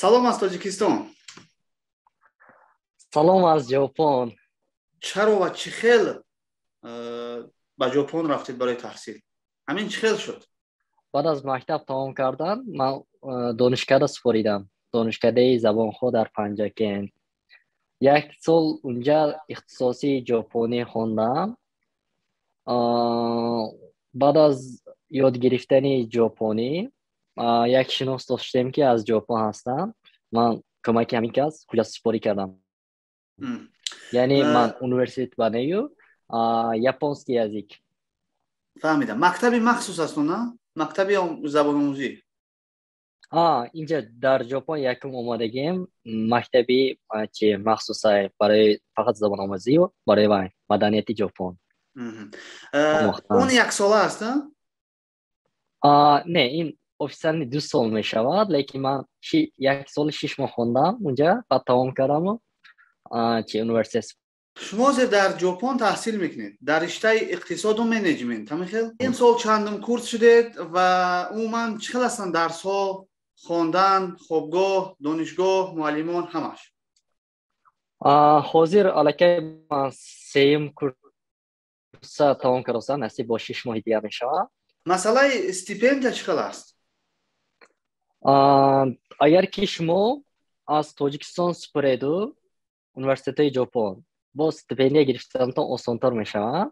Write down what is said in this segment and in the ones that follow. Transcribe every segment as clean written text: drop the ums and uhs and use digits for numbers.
Салом аз Тоҷикистон. Салом аз Ҷопон. Чаро ва чӣ хел ба Ҷопон рафтед барои таҳсил? Ҳамин чӣ хел шуд? Баъд аз мактаб тамом кардан ман донишкада супоридам. Донишкадаи забонҳо дар Панҷакент. Як сол унҷа ихтисосии ҷопонӣ хондам. Баъд аз ёд гирифтани ҷопонӣ як шинос доштем, ки аз Ҷопон ҳастам. Ман кӯмаки ҳамин кас ҳуҷҷатсупорӣ кардам. Яъне ман университет ба нею японский язык. Фаҳмидам. Мактаби махсус аст, на? Мактаби забономӯзӣ. Инҷа дар Ҷопон якум омадагием мактаби чи махсусай барои фақат забономӯзию барои вай маданияти Ҷопон. Он яксола аст, не, ин официально 2 сол мешавад, лекин ман 1 соли 6 моҳ хондам унҷа, баъд тамом кардаму чи университет. Шумо ҳозир дар Ҷопон таҳсил мекунед дар риштаи иқтисоду менеҷмент, ҳамин хел? Ин сол чандум курс шудед ва умуман чӣ хел ҳастанд дарсҳо, хондан, хобгоҳ, донишгоҳ, муаллимон, ҳамаш? Ҳозир аллакай ман сеюм курса тамом кардастам, насиб бо 6 моҳи дигар мешавад. Масъалаи стипендия чӣ хел аст? Агар ки шумо аз Тоҷикистон супореду университетҳои Ҷопон, бо стипендия гирифтанатон осонтар мешавад.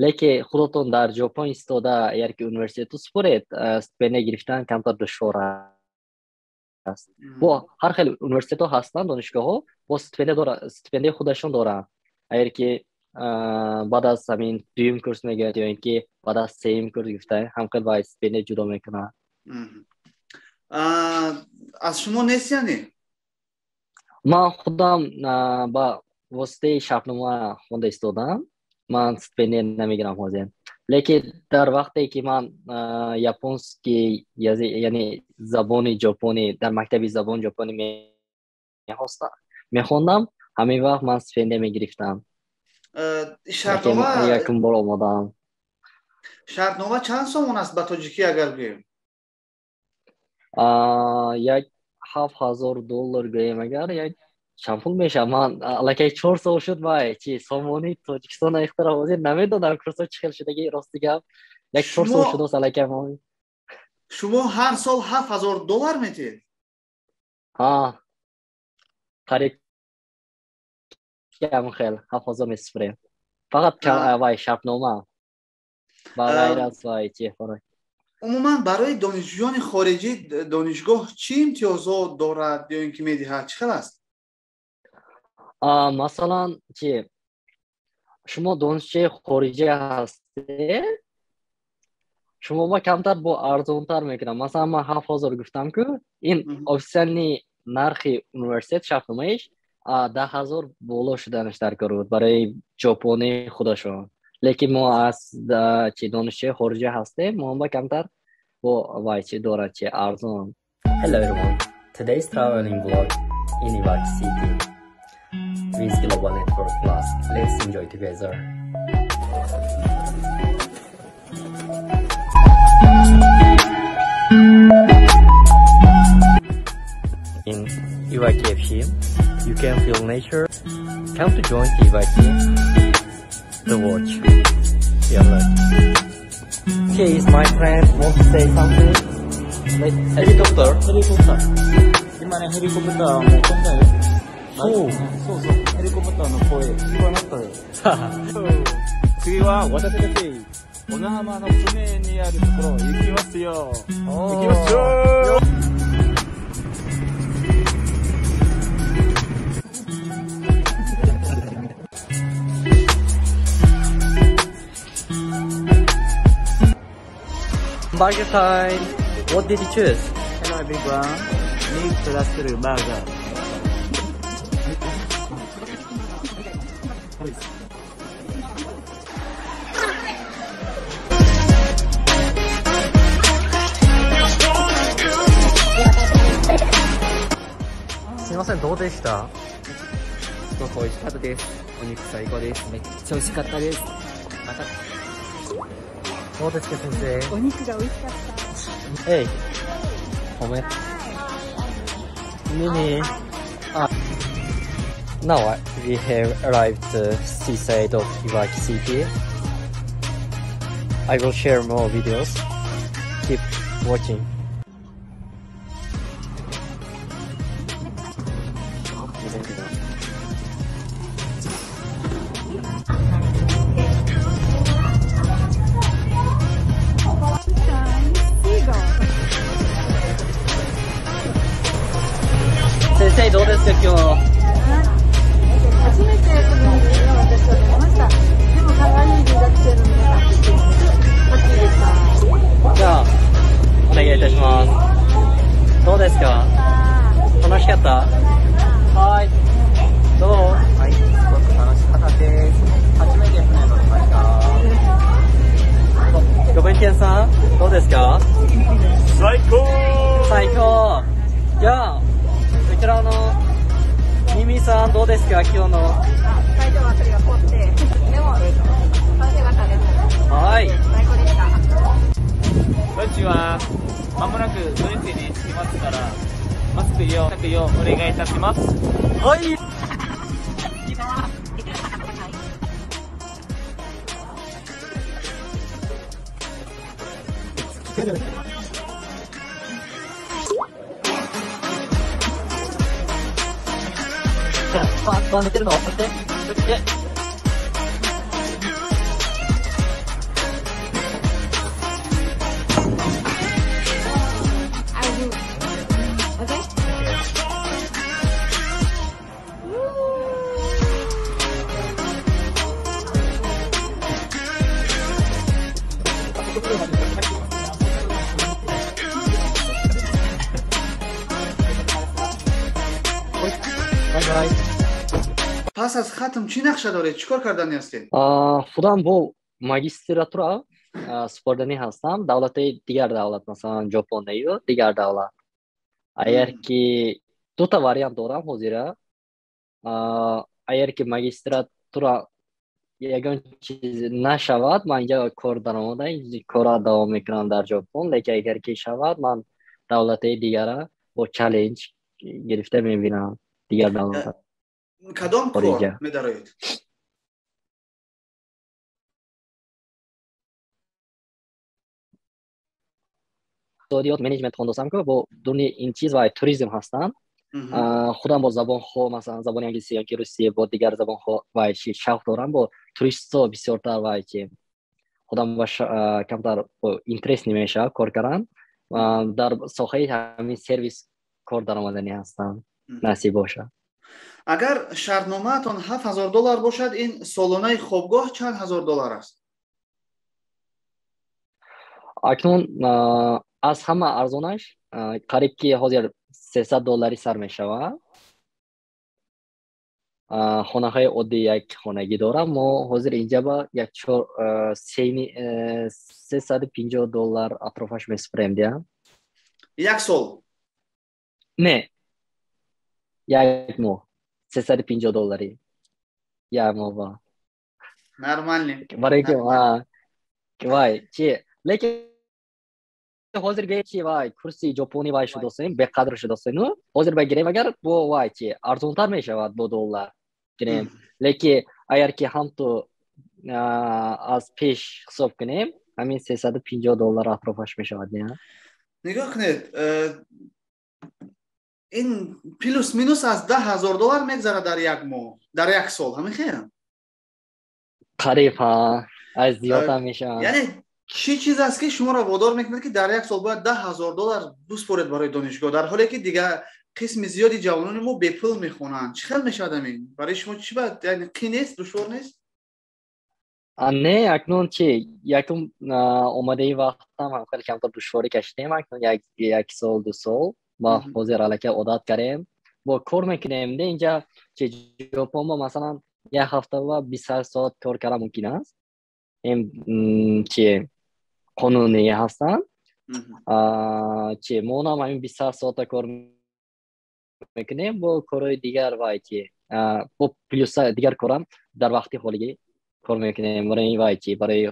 Лекин худатон дар Ҷопон истода агар ки университету супоред, стипендия гирифтан камтар душвор аст. Бо ҳар хел университетҳо ҳастанд, донишгоҳҳо бо стипендияи худашон доранд. Агар ки баъд аз ҳамин дуюм курс мегӯяд ё ин ки баъд аз сеюм курс гирифта, ҳамхел ба стипендия ҷудо мекунанд. Аз шумо нест яъне? Ман худам ба воситаи шартнома хонда истодам. Ман стипендия намегирам ҳозир. Лекин дар вақте ки ман японский язык, яъне забони ҷопонӣ дар мактаби забони ҷопонӣ мехондам, ҳамин вақт ман стипендия мегирифтам. Шартнома якум бор омадам. Шартнома чанд сомон аст ба тоҷикӣ агар гӯем? Як $7000 гӯем агар, як чанд пул мешавад? Ман аллакай 4 сол шуд вай чи сомони Тоҷикистон ихтиро ҳозир намедонам курсо чӣ хел шудаги, рости гап. Як 4 сол шудааст аллакай. Шумо ҳар сол $7000 метиҳед? Ҳа, қариб ҳамон хел 7000 месупорем. Фақат вай шартнома, ба ғайр аз вай чи. Умуман барои донишҷӯёни хориҷӣ донишгоҳ чӣ имтиёзот дорад ё ин ки медиҳад, чӣ хел аст? Масалан, чи шумо донишҷӯи хориҷӣ ҳастед, шумо ба камтар бо арзонтар мекунам. Масалан, ман 7000 гуфтам ку, ин официальный нархи университет шартномаиш 10000 боло шуданаш дар кор буд барои ҷопонӣ худашон. Лекин мо аз чи донишҷӯи хориҷӣ ҳастем, мо ба камтар бо вай чи дорад, чи арзон. Hello everyone. Today's traveling vlog in Iwaki City with Global Network Plus. Let's enjoy together. In Iwaki FC, you can feel nature. Come to join Iwaki to watch. Yeah, look. Here is my friend. Want to say something? Like helicopter. Helicopter. 今ね、ヘリコプターもう飛んだよ。そう。そうそう。ヘリコプターの声聞こえなかったよ。次は私たち小名浜の船にあるところ行きますよ。行きますよ。 Burger time. What did you choose? Hello everyone. Meat truffle burger. すみません、どうでした？すごく美味しかったです。お肉最高です。めっちゃ美味しかったです。また。どうですか、先生？お肉が美味しかった。えい。褒め。Mimi. Now we have arrived to seaside of Iwaki City. I will share more videos. Keep watching. 先生どうですか今日。初めてこの水の私は飲みました。でも可愛い留学生の皆さん来てハッピーでした。じゃあお願いいたします。どうですか。楽しかった。はい。どう。はい、すごく楽しかったです。初めて船乗りました。ごめんけんさん、どうですか。最高。最高。じゃあ。こちらのミミさんどうですか今日の。最初はそれが凍って、でも楽しかったです。はい。最高でした。こんにちは。まもなくドイツに着きますから、マスクを着用お願いいたします。はい。パン寝てるの？待って、待って。バイバイ。 пас аз хатм чӣ нақша доред? Чӣ кор кардани ҳастед? Худам бо магистратура супорданӣ ҳастам. Давлатҳои дигар давлат, масалан Ҷопонию дигар давлат. Агар ки дута вариант дорам ҳозира. Агар ки магистратура ягон чиз нашавад, ман инҷа кор даромада, кора давом мекунам дар Ҷопон. Лекин агар ки шавад, ман давлатҳои дигара бо чаленҷ гирифта мебинам дигар давлат. Кадом кор медароед? Иқтисодиёт менеҷмент хондасам ку бо дуни ин чиз ва туризм ҳастам. Худам бо забонҳо, масалан забони англисӣ ёки русӣ бо дигар забонҳо ва чи шавқ дорам, бо туристҳо бисёртар ва чи худам ба камтар интерес намешавад кор кардан. Дар соҳаи ҳамин сервис кор даромаданӣ ҳастам. Насиб бошад. Агар шартномаатон $7000 бошад, ин солонаи хобгоҳ чанд ҳазор доллар аст? Акнун аз ҳама арзонаш қариб ки ҳозир $300 сар мешавад. Хонаҳои оддӣ як хонагӣ дорам. Мо ҳозир инҷа ба як $350 атрофаш месупорем дия. Як сол? Не, як моҳ. $350 як моҳ. Нормально. Барои ки вай чи лекин ҳозир гӯем чи вай курси ҷопонӣ вай шудосем беқадр шудосем. Ҳозир багирем агар бо вай чи арзонтар мешавад бо доллар гирем. Лекин агар ки ҳамту аз пеш ҳисоб кунем ҳамин $350 атрофаш мешавад. Нигоҳ кунед, ин плюс минус аз $10,000 мегзарад дар як моҳ, дар як сол. Ҳамин хел? Қариб аз зиёдам мешавад. Яъне чӣ чиз аст ки шуморо водор мекунад ки дар як сол бояд $10,000 биспоред барои донишгоҳ, дар ҳоле ки дигар қисми зиёди ҷавонони мо бепул мехонанд? Чӣ хел мешавад ҳамин? Барои шумо чӣ бад? Яъне қин нест, душвор нест? Не, акнун чи якум омадаи вақтам ҳам хеле камтар душворӣ кашидем. Акнун як сол ду сол ма ҳозир аллакай одат кардем, бо кор мекунем. Де инҷа чи Ҷопон мо масалан як ҳафта ва 28 соат кор кардан мумкин аст. Ин чи қонунӣ ҳастанд. Чи мо нам ҳамин 28 соата кор мекунем бо корҳои дигар вай чи бо плюса дигар корам дар вақти холигӣ кор мекунем. Барои вай чи барои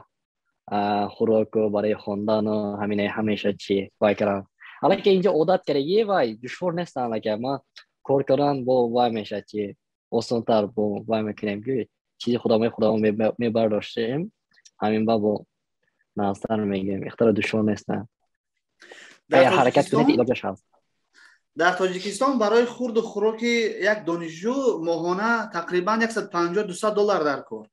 хӯроку барои хондану ҳамине ҳамеша чи вай кардан. Аллакай инҷо одат кардагӣ, вай душвор нест. Аллакай ман кор кардан бо вай мешавад, чи осонтар бо вай мекунем, ки чизи худамои худамон мебардоштем, ҳамин ба бо нағзтар мегӯем, ихтара душвор нест. Ҳаракат кунед, илоҷаш ҳаст. Дар Тоҷикистон барои хурду хӯроки як донишҷӯ моҳона тақрибан 150-200 доллар дар кор.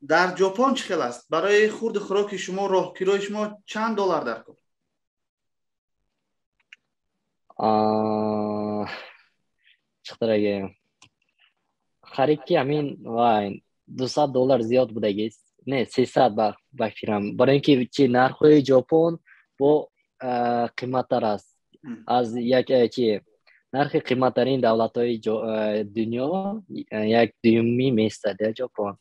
Дар Ҷопон чӣ хел аст? Барои хурду хӯроки шумо, роҳкирои шумо чанд доллар дар кор? Чиқтараги харид ки ҳамин вай 200 доллар зиёд будагист, не, 300 ба фикрам, барои ин ки чи нархҳои Ҷопон бо қиматтар аст аз як чи нархи қиматтарин давлатҳои дунё як дуюмӣ меистад Ҷопон.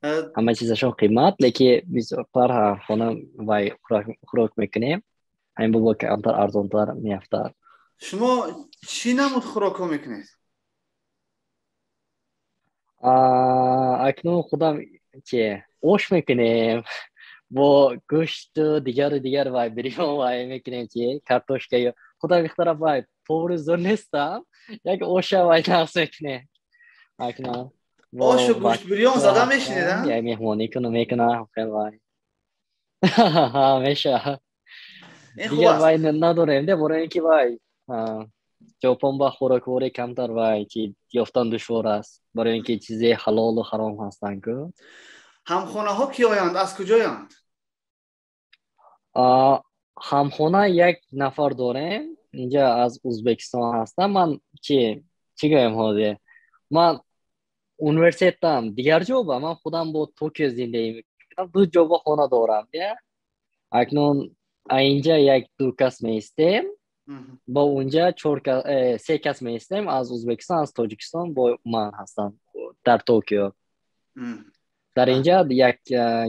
Ҳама чизашон қимат, лекин бисёртар хона вай хӯрок мекунем, ҳамин бо камтар арзонтар меафтад. Шумо чӣ намуд хӯрокҳо мекунед? Акнун худам чи ош мекунем бо гӯшту дигару дигар, вай бирён вай мекунем, чи картошка. Худам ихтара вай повари зӯр нестам, як оша вай нағз мекунем акнун. Ошу гӯшт бирён зада мешинед? Як меҳмонӣ куну мекунам, хел вай меша. Дигар вай надорем де, барои ин ки вай Ҷопон ба хӯрокворӣ камтар вай ки ёфтан душвор аст, барои ин ки чизе ҳалолу ҳаром ҳастанд ку. Ҳамхонаҳо киёянд, аз куҷоянд? Ҳамхона як нафар дорем инҷа, аз Ӯзбекистон ҳастам. Ман чи чӣ гӯям, ҳозир ман университетам дигар ҷо ба ман худам бо Токио зиндагӣ мекунам, ду ҷо ба хона дорам. Акнун инҷа як ду кас меистем, бо унҷа се кас меистем, аз Ӯзбекистон, аз Тоҷикистон, бо ман ҳастам дар Токио. Дар инҷа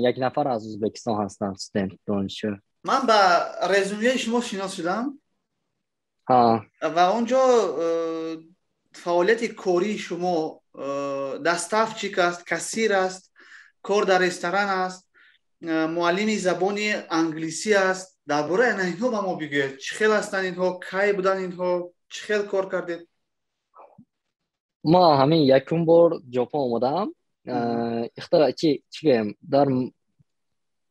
як нафар аз Ӯзбекистон ҳастам, студент, донишҷӯ. Ман ба резюмеи шумо шинос шудам ва он ҷо фаъолияти кории шумо доставщик аст, кассир аст, кор дар ресторан аст, муаллими забони англисӣ аст. Дар бораи ана инҳо ба мо бигӯед, чӣ хел ҳастанд инҳо, кай буданд инҳо, чӣ хел кор кардед? Ман ҳамин якум бор Ҷопон омадам. Ихтара чи гӯям, дар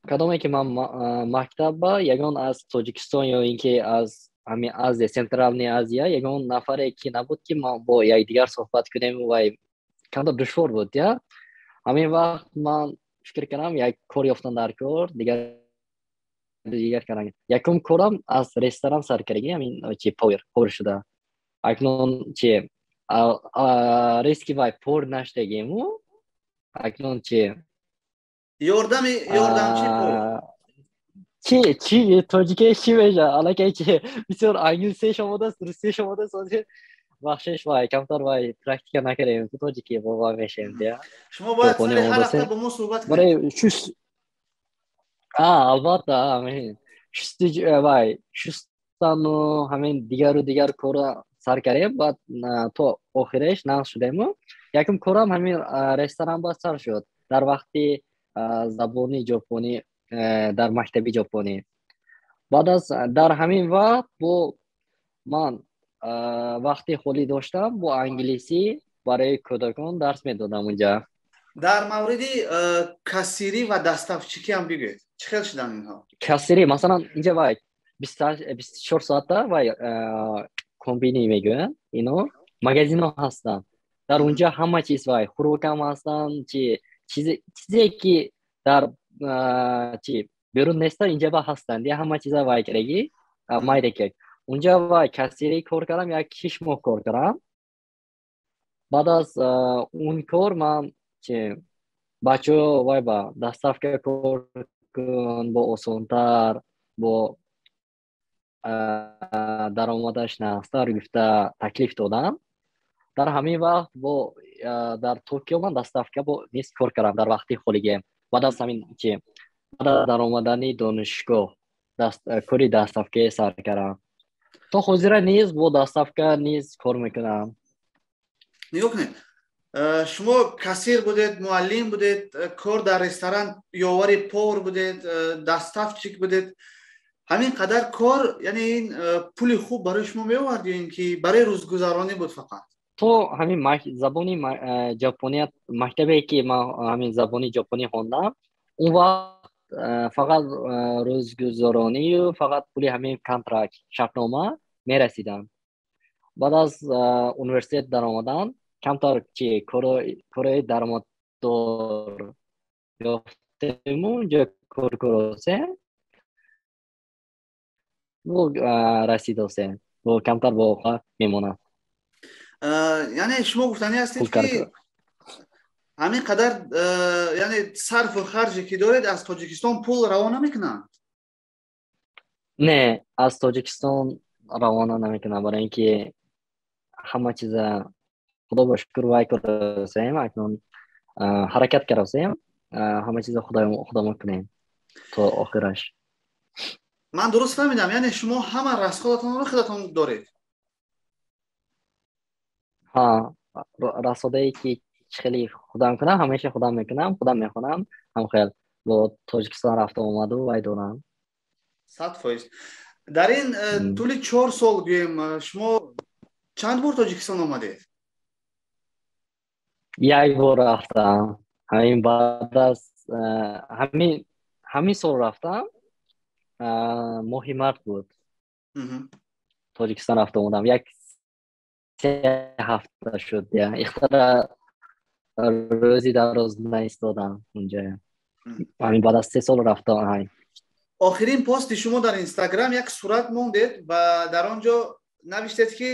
кадоме ки ман мактабба ягон аз Тоҷикистон ё ин ки аз ҳамин Азия, Центральный Азия ягон нафаре ки набуд, ки ман бо якдигар суҳбат кунем, вай камтар душвор буд. Я ҳамин вақт ман фикр кардам, як кор ёфтан дар кор, дигар кардам. Якум корам аз ресторан сар кардагӣ, ҳамин чи повар шуда. Акнун чи риски вай повар нашудагиму, акнун чи ёрдамчи повар. Чи тоҷикия чӣ мешавад? Аллакай чи бисёр англисияш омадааст, русияш омадааст, ҳозир бахшиш, вай камтар вай практика накардем, тоҷики бо вай мешавем. Шумо бояд сари ҳар ҳафта бо мо суҳбат кунед. Албатта, вай шустану ҳамин дигару дигар корро сар кардем, баъд то охиреш нағз шудему. Якум корам ҳамин ресторан ба сар шуд дар вақти забони ҷопонӣ дар мактаби ҷопонӣ. Баъд аз дар ҳамин вақт бо ман вақти холӣ доштам, бо англисӣ барои кӯдакон дарс медодам унҷа. Дар мавриди кассирӣ ва доставщикӣ ҳам бигӯед, чӣ хел шуданд инҳо? Кассирӣ масалан инҷа вай 24 соата вай комбини мегӯянд, ино магазинҳо ҳастанд. Дар унҷа ҳама чиз вай хӯрокам ҳастанд, чи чизе ки дар чи берун нестанд, инҷа ба ҳастанд. Я ҳама чиза вай кардагӣ майдакак. Унҷа вай кассирӣ кор кардам, як 6 моҳ кор кардам. Баъд аз он кор ман чи бачаҳо вай ба доставка кор кун, бо осонтар, бо даромадаш нағзтар гуфта таклиф додам. Дар ҳамин вақт бо дар Токио ман доставка бо низ кор кардам дар вақти холигиам. Баъд аз ҳамин чи баъд аз даромадани донишгоҳ кори доставкае сар кардам. То ҳозира низ бо доставка низ кор мекунам. Нигоҳ кунед, шумо кассир будед, муаллим будед, кор дар ресторан, ёвари повар будед, доставщик будед. Ҳамин қадар кор, яъне ин пули хуб барои шумо меовард ё ин ки барои рӯзгузаронӣ буд фақат? То ҳамин забони ҷапония, мактабе ки ман ҳамин забони ҷапонӣ хондам, он вақт фақат рӯзгузаронию фақат пули ҳамин контракт, шартнома мерасидам. Баъд аз университет даромадан камтар чи корои даромаддор ёфтему, унҷо кор коросем, расидосем, бо камтар бо мемонад. Яъне шумо гуфтанӣ ҳастед, ки ҳамин қадар, яъне сарфу харҷе ки доред, аз Тоҷикистон пул равона мекунанд? Не, аз Тоҷикистон равона намекунам, барои ин ки ҳама чиза худо ба шукр вай кардасем, акнун ҳаракат кардасем, ҳама чиза худомо кунем то охираш. Ман дуруст фаҳмидам, яъне шумо ҳама расходатонро худатон доред? Ҳа, расходае ки хеле худам кунам, ҳамеша худам мекунам, худам мехонам, ҳам хел бо Тоҷикистон рафта омаду вай дорам. 100%. Дар ин тӯли 4 сол, гӯем, шумо чанд бор Тоҷикистон омадед? Як бор рафтам. Ҳамин баъд аз ҳамин сол рафтам, моҳи март буд. Тоҷикистон рафта омадам, як 3 ҳафта шуд, ихтара рӯзи дароз наистодам унҷа. Ҳамин баъд аз 3 сол рафтам. Охирин пости шумо дар Инстаграм як сурат мондед ва дар он ҷо навиштед, ки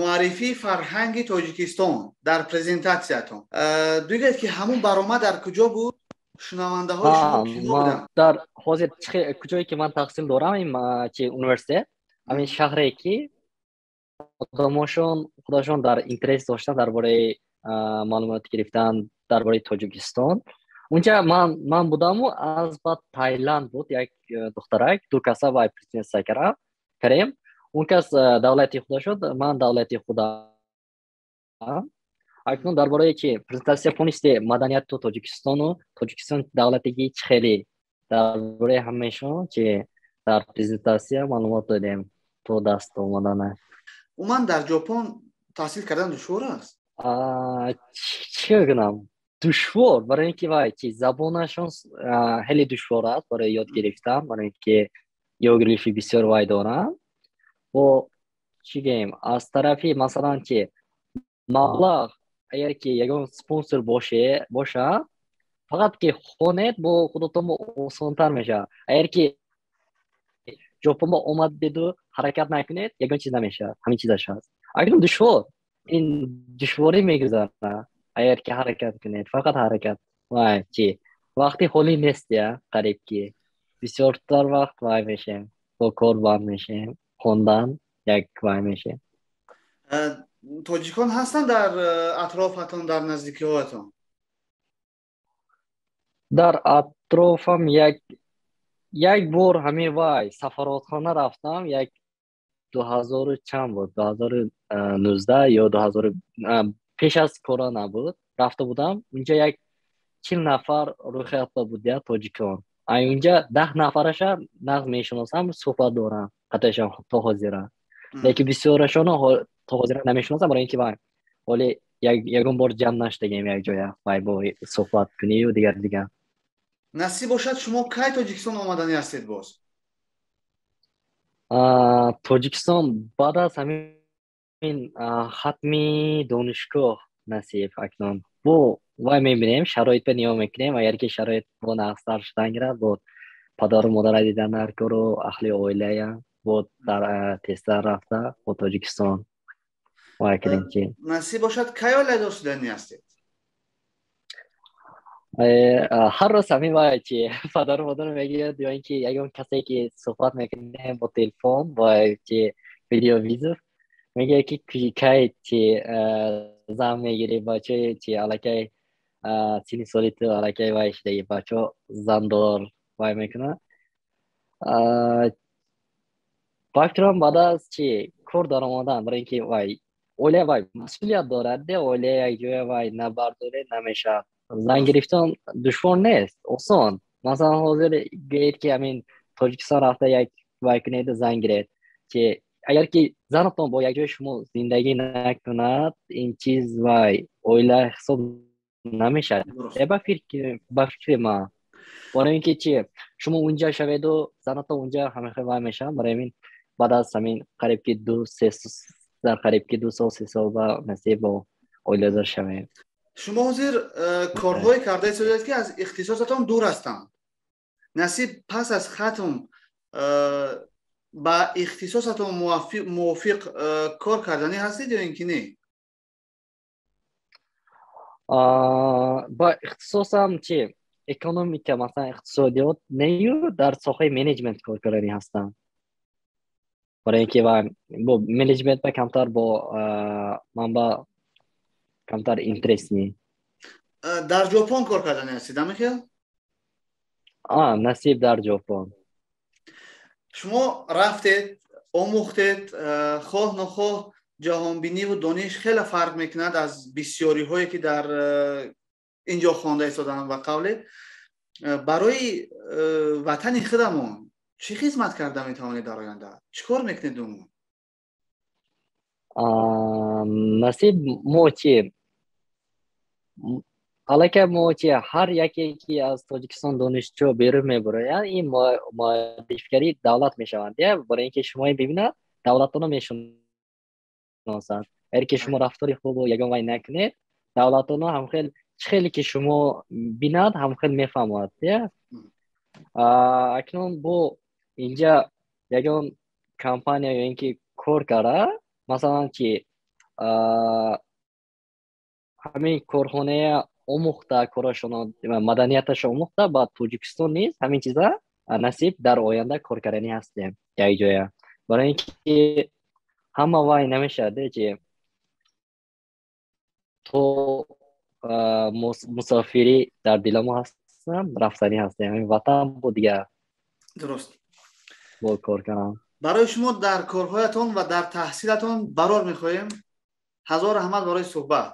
муаррифии фарҳанги Тоҷикистон дар презентатсиятон. Бигӯед, ки ҳамун баромад дар куҷо буд, шунавандаҳои шумо киҳо буданд? Дар ҳозир куҷое ки ман таҳсил дорам, ин чи университет, ҳамин шаҳре ки одамошон худашон дар интерес доштан дар бораи маълумот гирифтан дар бораи Тоҷикистон. Унҷа ман будаму аз баъд Таиланд буд як духтарак, ду каса вай презентатсия карем. Он кас давлати худа шуд, ман давлати худам. Акнун дар бораи чи презентатсия полностью маданияту Тоҷикистону Тоҷикистон давлатиги чӣ хеле дар бораи ҳамаашон чи дар презентатсия маълумот додем то даст омадана. Умуман, дар Ҷопон таҳсил кардан душвор аст? Чӣ кунам, душвор, барои ин ки вай чи забонашон хеле душвор аст барои ёд гирифтан, барои ин ки иероглифи бисёр вай доранд. Бо чӣ гӯем, аз тарафи масалан чи маблағ, агар ки ягон спонсор бошад, фақат ки хонед, бо худатон осонтар мешавад. Агар ки Ҷопон ба омадеду ҳаракат накунед, ягон чиз намешавад. Ҳамин чизаш ҳаст. Акнун душвор, ин душворӣ мегузарад, агар ки ҳаракат кунед, фақат ҳаракат. Вай чи вақти холӣ нест, я қариб ки бисёртар вақт вай мешем, бо кор банд мешем, хондан як вай мешем. Тоҷикон ҳастанд дар атрофатон, дар наздикиҳоятон? Дар атрофам як бор ҳамин вай сафоратхона рафтам, як дуҳазору чанд буд, 2019 ё дуҳазору пеш аз корона буд, рафта будам. Унҷа як 40 нафар рӯйхатда буд, я тоҷикон. Ай унҷа 10 нафараша нағз мешиносам, суҳбат дорам қатъашон то ҳозира, лекин бисёрашонро то ҳозира намешиносам, барои ин ки вай ҳоли ягон бор ҷамъ нашудагем якҷоя вай бо суҳбат кунию дигар дигар. Насиб бошад, шумо кай Тоҷикистон омаданӣ ҳастед боз? Тоҷикистон баъд аз ҳамин хатми донишгоҳ насиб. Акнун бо вай мебинем, шароитро нигоҳ мекунем. Агар ки шароит бо нағзтар шудан гирад, бо падару модара дидан ҳаркору аҳли оилая, бо дар тезтар рафта бо Тоҷикистон вай кунем ки. Насиб бошад, кай оиладор шуданӣ ҳастед? Ҳар рӯз ҳамин вай чи падару модар мегӯяд ё ин ки ягон касе ки суҳбат мекунем бо телефон, бо чи видеовызов, мегӯяд ки кай чи зан мегирӣ, бачаи чи аллакай синни соли ту аллакай вай шудаги, бачаҳо зандор вай мекунад. Ба фикрам, баъд аз чи кор даромадан, барои ин ки вай оила вай масъулият дорад, де оила якҷоя вай набардоре намешавад. Зан гирифтан душвор нест, осон. Масалан, ҳозир гӯед ки ҳамин Тоҷикистон рафта як вай кунеду зан гиред, ки агар ки занатон бо якҷои шумо зиндагӣ накунад, ин чиз вай оила ҳисоб намешавад, ба фикри ман. Барои ин ки чи шумо унҷа шаведу занатон унҷа, ҳамихел вай мешавад. Барои ҳамин баъд аз ҳамин қариб ки ду се, дар қариб ки 2 сол, 3 сол ба насиб бо оиладор шавем. Шумо ҳозир корҳое карда истодаед, ки аз ихтисосатон дур ҳастанд. Насиб, пас аз хатм ба ихтисосатон мувофиқ кор карданӣ ҳастед ё ин ки не? Ба ихтисосам чи, экономика, масалан, иқтисодиёт нею, дар соҳаи менеҷмент кор карданӣ ҳастам, барои ин ки бо менеҷмент ба камтар бо ман ба камтар интересный. Дар Ҷопон кор карданӣ ҳастед, амихел? Насиб, дар Ҷопон. Шумо рафтед, омӯхтед, хоҳ нохоҳ ҷаҳонбиниву дониш хеле фарқ мекунад аз бисёриҳое, ки дар инҷо хонда истоданд. Ба қавле, барои ватани худамон чӣ хизмат карда метавонед дар оянда? Чӣ кор мекунед умуман? Насиб, мо чи, аллакай мо чи, ҳар яке ки аз Тоҷикистон донишҷӯ берун мебарояд, ин муаррифигарии давлат мешаванд, барои ин ки шумои бибинад, давлатона мешиносад. Агар ки шумо рафтори хубу ягон вай накунед, давлатона ҳамхел чӣ хеле ки шумо бинад, ҳамхел мефаҳмад. Акнун бо инҷа ягон компания ё ин ки кор кара, масалан, чи ҳамин корхоная омӯхта, корашона, маданияташо омӯхта, ба Тоҷикистон низ ҳамин чиза насиб дар оянда кор карданӣ ҳастем якҷоя, барои ин ки ҳама вай намешавад, чи то мусофирӣ дар диламо ҳастам, рафтанӣ ҳастем ҳамин ватан бо дигар бо кор кардам. Барои шумо дар корҳоятон ва дар таҳсилатон барор мехоҳем. Ҳазор раҳмат барои суҳбат.